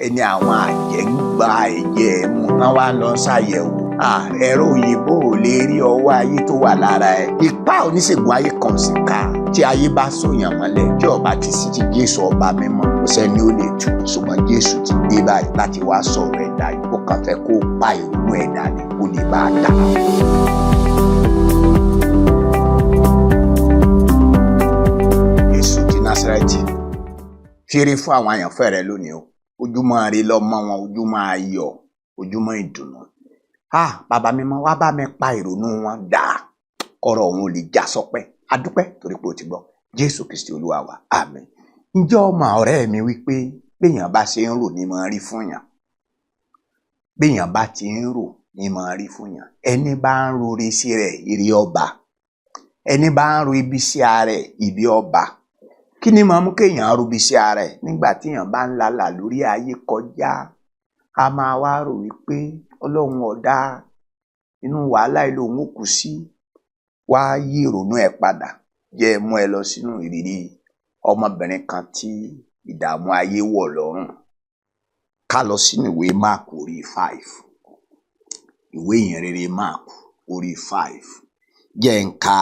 Ẹni àwọn àjẹ́ ń gba ẹ̀jẹ̀ ẹ̀ mu tán wá lọ ṣàyẹ̀wò. Ẹ̀rọ òyìnbó ò lè rí ọwọ́ ayé tó wà lára ẹ̀. Ipá oníṣègùn ayé kan sì ká. Tí ayé bá sòyàn mọ́lẹ̀, tí ọba ti sí ti Jésù ọba mímọ́, kò sẹ́ni ó lè tú. Ṣùgbọ́n Jésù ti dé báyìí láti wá sọ̀rọ̀ ẹ̀dá yìí. Ó kàn fẹ́ kó pa ìrònú ẹ̀dá ni kó lè bá a dà. Jésù ti Násárẹ́tì, fírí fún àwọn àyànfẹ́ rẹ lónìí o. Ojúmọ́ ire lọ mọ́ wọn, ojúmọ́ ayọ̀, ojúmọ́ ìdùnnú. Bàbá mímọ́, wá bá mi pa ìrònú wọn dà, kọ́rọ̀ òun ò lè já sọpẹ́. Adúpẹ́ torí pé o ti gbọ́. Jésù Kristi Olúwa wa, àmín. Ǹjẹ́ ọmọ ọ̀rẹ́ mi wípé béèyàn bá ṣe ń rò ní máa rí fún yàn? Béèyàn bá ti ń rò ní máa rí fún yàn. Ẹni bá ń rore sí rẹ̀, ire ọba. Ẹni bá ń ro ibi sí ara ẹ̀, ibi ọba. Kí ni máa mú kéèyàn robi sí ara ẹ̀? Nígbà téèyàn bá ń lálàá lórí ayé kọjá, a máa wá rò wípé Ọlọ́run ọ̀dá, inú wàhálà yìí lòun ó kú sí. Wá yí ìrònú ẹ̀ padà. Jẹ́ mú ẹ lọ sínú ìrírí ọmọbìnrin kan tí ìdààmú ayé wọ̀ lọ́rùn. Ká lọ sínú ìwé Mark orí 5. Ìwé ìyìnrere Mark orí 5. Jẹ́ n ka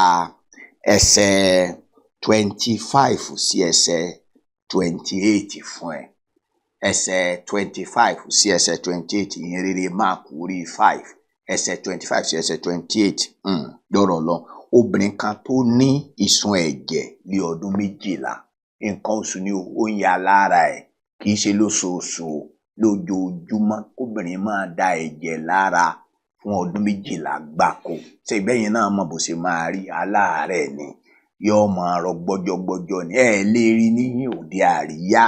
ẹsẹ̀ 25 sí ẹsẹ̀ 28 fún ẹ. Ẹsẹ̀ 25 sí ẹsẹ̀ 28, ìyìnrere Mark orí 5, ẹsẹ̀ 25 sí ẹsẹ̀ 28. Lọ́rọ̀ lọ. Obìnrin kan tó ní ìsun ẹ̀jẹ̀ ní ọdún 12. Nǹkan oṣù ni ó ń ya lára ẹ̀, kì í ṣe lóṣooṣù o, lójoojúmọ́. Kóbìnrin máa da ẹ̀jẹ̀ lára fún ọdún 12 gbáko. Ṣé ìbẹ́yìn náà mọ̀ bó ṣe máa rí? Aláàárẹ̀ ni, yóò máa rọ gbọ́jọ́gbọ́jọ́ ni. Ẹ lè rí ní òde àríyá.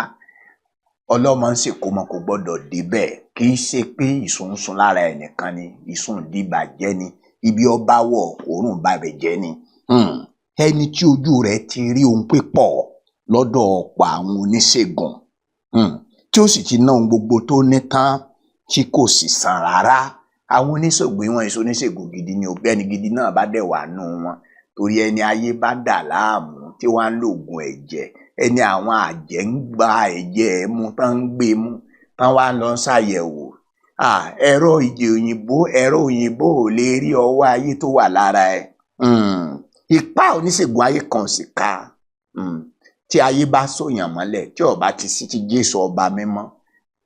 Ọlọ́mọ ń ṣèkómọ kò gbọ́dọ̀ débẹ̀. Kì í ṣe pé ìsun ń sun lára ẹ̀ nìkan ni, ìsun ìdíbàjẹ́ ni. Ibi ọba wọ̀, òórùn bàbẹ̀ jẹ́ ni. Ẹni tí ojú rẹ̀ ti rí ohun pípọ̀ lọ́dọ̀ ọ̀pọ̀ àwọn oníṣègùn, tí ó sì ti ná ohun gbogbo tó ní tán tí kò sì sàn rárá. Àwọn oníṣègùn wọn èso oníṣègùn gidi ni, òbẹ́ni gidi náà bá dẹ̀ wà nù wọn. Torí ẹni ayé bá dà láàmú tí wọ́n á lògùn ẹ̀jẹ̀, ẹni àwọn àjẹ́ ń gba ẹ̀jẹ̀ ẹ̀ mu tán ń gbé mu tán wá lọ ń ṣàyẹ̀wò. Ẹ̀rọ ìjì òyìnbó, ẹ̀rọ òyìnbó ò lè rí ọwọ́ ayé tó wà lára ẹ̀. Ipá oníṣègùn ayé kan sì ká. Tí ayé bá sòyàn mọ́lẹ̀, tí ọba ti sí ti Jésù ọba mímọ́,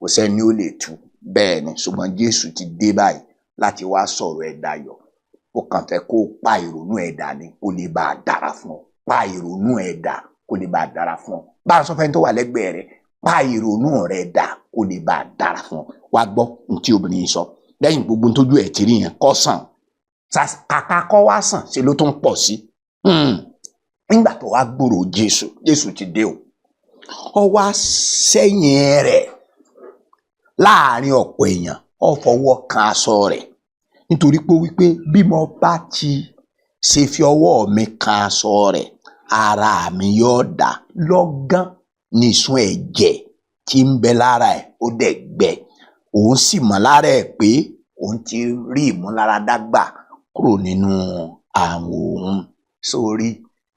kò sẹ́ni ó lè tú. Bẹ́ẹ̀ ni, ṣùgbọ́n Jésù ti dé báyìí láti wá sọ̀rọ̀ ẹ̀ dayọ̀. Ó kàn fẹ́ kó pa ìrònú ẹ̀ dà ni kó lè bá a dára fún ọ. Pa ìrònú ẹ̀ dà kó lè bá a dára fún ọ. Bá a sọ fẹ́ni tó wà lẹ́gbẹ̀ẹ́ rẹ̀, pa ìrònú rẹ̀ dà kó lè bá a dára fún ọ. Wá gbọ́ ní tí obìnrin yìí sọ. Lẹ́yìn gbogbo tójú ẹ̀ ti rí yẹn, kó sàn. Kàkà kọ́ wá sàn, ṣe ló tún pọ̀ sí. Nígbà tó wá gbúròó Jésù, Jésù ti dé o. Ó wá sẹ́yìn rẹ̀ láàrin ọ̀pọ̀ èèyàn, ó fọwọ́ kan aṣọ rẹ̀. Nítorí pé wípé bí mo bá ti ṣe fi ọwọ́ mi kan aṣọ rẹ̀, ara mi yóò dà. Lọ́gán ní ìsun ẹ̀jẹ̀ tí ń bẹ lára ẹ̀, ó dẹ̀ gbẹ. Òun sì mọ̀ lára ẹ̀ pé òun ti rí ìmúláradá gbà kúrò nínú àrùn òun. Sórí,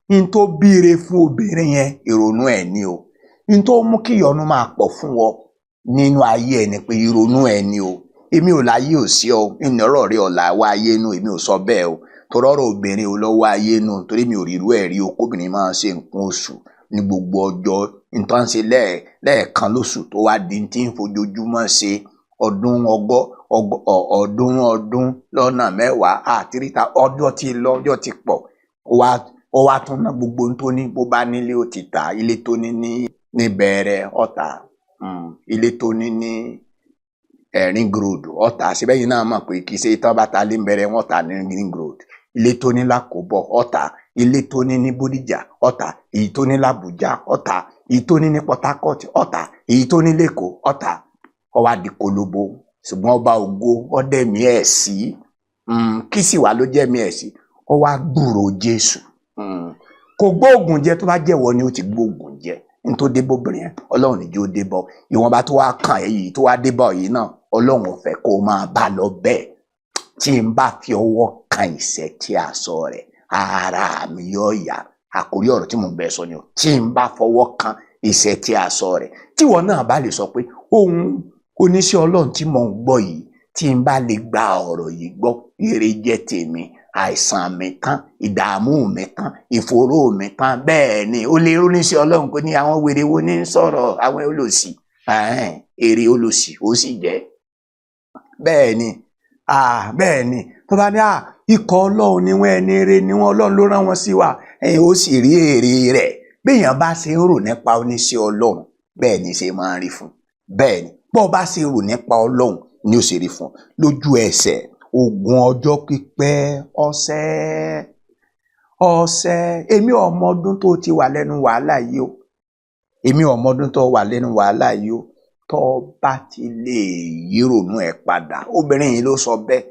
n tó bíire fún obìnrin yẹn, ìrònú ẹ̀ ni o. N tó mú kí ìyọnu máa pọ̀ fún ọ nínú ayé ẹ ni pé ìrònú ẹ ni o. Èmi ò láyé ò sí ọ, ìnárọ̀ rí ọ̀la wá ayé nù, èmi ò sọ bẹ́ẹ̀ o. Torọ́rọ̀ obìnrin ò lọ́wọ́ ayé nù, torí mi ò rí irú ẹ̀ rí o. Kóbìnrin máa ṣe nǹkan oṣù ní gbogbo ọjọ́, nǹkan ṣe lẹ́ẹ̀kan lóṣù tó wá di tí ń fojoojúmọ́ ṣe ọdún ọgọ́ ọdún ọdún lọ́nà mẹ́wàá àtìríta ọjọ́ ti lọ, ọjọ́ ti pọ̀. Ó wá tún ná gbogbo ohun tó ní. Bó bá nílé ó ti tà, ilé tó ní ní Bẹ̀rẹ̀ ọ̀tà, ilé tó ní ní Ring Road ọ̀tà. Síbẹ̀ yìí náà mọ̀ pé kì í ṣe tán bá ta lé ń Bẹ̀rẹ̀ wọ́n tà ní Ring Road. Ilé tó ní Lákòbọ̀ ọ̀tà, ilé tó ní ní Bódìjà ọ̀tà, èyí tó ní l'Àbújá ọ̀tà, èyí tó ní ní Port Harcourt ọ̀tà, èyí tó ní l'Èkó ọ̀tà. Ó wá di kolobo. Ṣùgbọ́n ọba ògo ọdẹ̀mí ẹ̀ sí. Kí sì wá ló jẹ́mí ẹ̀ sí? Ó wá gbúròó Jésù. Kò gbóògùn jẹ, tó bá jẹ́wọ́ ni ó ti gbóògùn jẹ. N tó dé bóbìnrin yẹn, Ọlọ́run níjó dé bọ́. Ìwọ̀nba tó wá kàn èyí tó wá dé bọ́ yìí náà, Ọlọ́run ò fẹ́ kó máa bá lọ bẹ́ẹ̀. Tí n bá fi ọwọ́ kan ìṣẹ́ tí aṣọ rẹ̀, ara mi yóò yá. Àkórí ọ̀rọ̀ tí mò ń bẹ sọ ni o. Tí n bá fọwọ́ kan ìṣẹ́ tí aṣọ rẹ̀, tíwọ náà bá lè sọ pé Ohun oníṣẹ́ Ọlọ́run tí mò ń gbọ́ yìí, tí n bá lè gba ọ̀rọ̀ yìí gbọ́, ire jẹ́ tèmi, àìsàn mi tán, ìdààmú mi tán, ìfòòró mi tán. Bẹ́ẹ̀ ni ó lè róníṣẹ́ Ọlọ́run kó ní àwọn wèrè wo ní sọ̀rọ̀, àwọn olòṣì, èrè olòṣì ó sì jẹ́. Bẹ́ẹ̀ ni, bẹ́ẹ̀ ni, tó bá ní ikọ̀ Ọlọ́run ni wọ́n, ẹni eré ni wọ́n, Ọlọ́run ló rán wọn sí wa, ẹ̀yin ó sì rí èrè rẹ̀. Béèyàn bá ṣe ń rò nípa oníṣẹ́ Ọlọ́run, bẹ́ẹ̀ ni ṣe máa ń rí fún. Bẹ́ẹ̀ ni, bó bá ṣe rò nípa Ọlọ́run ni ó ṣe rí fún. Lójú ẹsẹ̀, ogun ọjọ́ pípẹ́ ọ̀sẹ̀ ọ̀sẹ̀. Èmi ọmọ ọdún tó ti wà lẹ́nu wàhálà yìí o, èmi ọmọ ọdún tó wà lẹ́nu wàhálà yìí o, tó bá ti lè yírònú ẹ̀ padà. Obìnrin yìí ló sọ bẹ́ẹ̀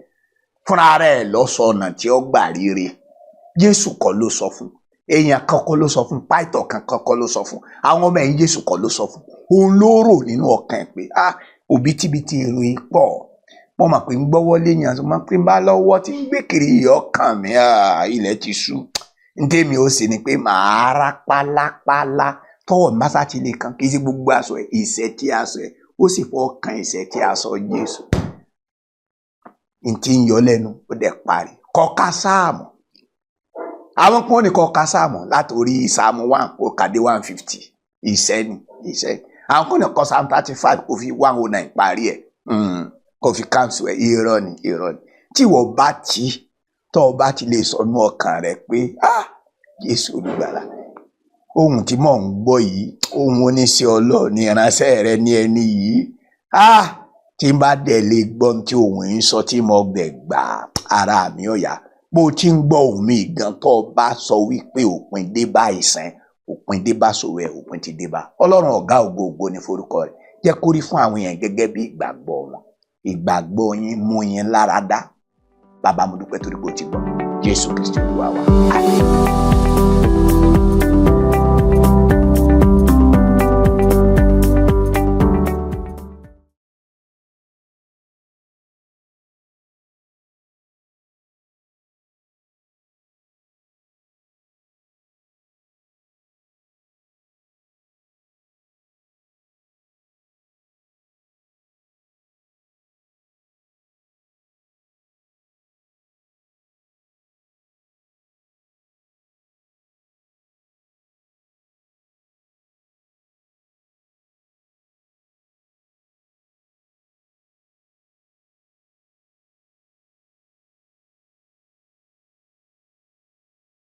fúnra rẹ̀, ló sọ ọ̀nà tí ó gbà ríre. Jésù kọ́ ló sọ fún, èèyàn kan kọ́ ló sọ fún, pásítọ̀ kan kọ́ ló sọ fún, àwọn ọmọ ẹ̀yìn Jésù kọ́ ló sọ fún. Òun ló rò nínú ọkàn ẹ̀ pé òbítíbitì èrò yìí pọ̀, mo mọ̀ pé ń gbọ́wọ́ léèyàn, mo mọ̀ pé ń bá lọ́wọ́ tí ń gbé kiri ọkàn mi, ilẹ̀ ti ṣú. Ntẹ́mi ó sì ni pé màá rá pálápálá tọwọ́ masa ti lè kàn, kì í ṣe gbogbo aṣọ ẹ̀, ìṣẹ́ tí aṣọ ẹ̀, ó sì fọ́ kan ìṣẹ́ tí aṣọ Jésù. Ntí ń yọ lẹ́nu, ó dẹ̀ parí. Kọ́ka sáàmù, àwọn kan ní kọ́ka sáàmù látòrí sáàmù 1 kó kàdé 150, ìṣẹ́ ni ìṣẹ́. Àwọn kan ní kọ́ sáàmù 35 kó fi 109 parí ẹ̀, kó fi cancel ẹ̀. Irọ́ ni, irọ́ ni. Tí ìwọ bá ti tọ́ ọ bá ti lè sọ ní ọkàn rẹ pé Jésù Olùgbàlà, ohun tí mò ń gbọ́ yìí, ohun oníṣẹ́ Ọlọ́run ní ìránṣẹ́ rẹ ní ẹni yìí, tí n bá dẹ̀ lè gbọ́ tí ohun yìí ń sọ, tí mo gbẹ̀ gbà, ara mi ò yá. Bó o ti ń gbọ́ ohùn mi gan, tó o bá sọ wípé òpin dé bá ìsìn, òpin dé bá sòwò ẹ̀, òpin ti dé bá. Ọlọ́run ọ̀gá ògo, ògo ní forúkọ rẹ̀. Jẹ́ kó rí fún àwọn èèyàn gẹ́gẹ́ bí ìgbàgbọ́ wọn. Ìgbàgbọ́ yín mú yín lára dá. Bàbá, mo dúpẹ́ torí pé o ti gbọ́. Jésù Kristi Olúwa wa, àmín.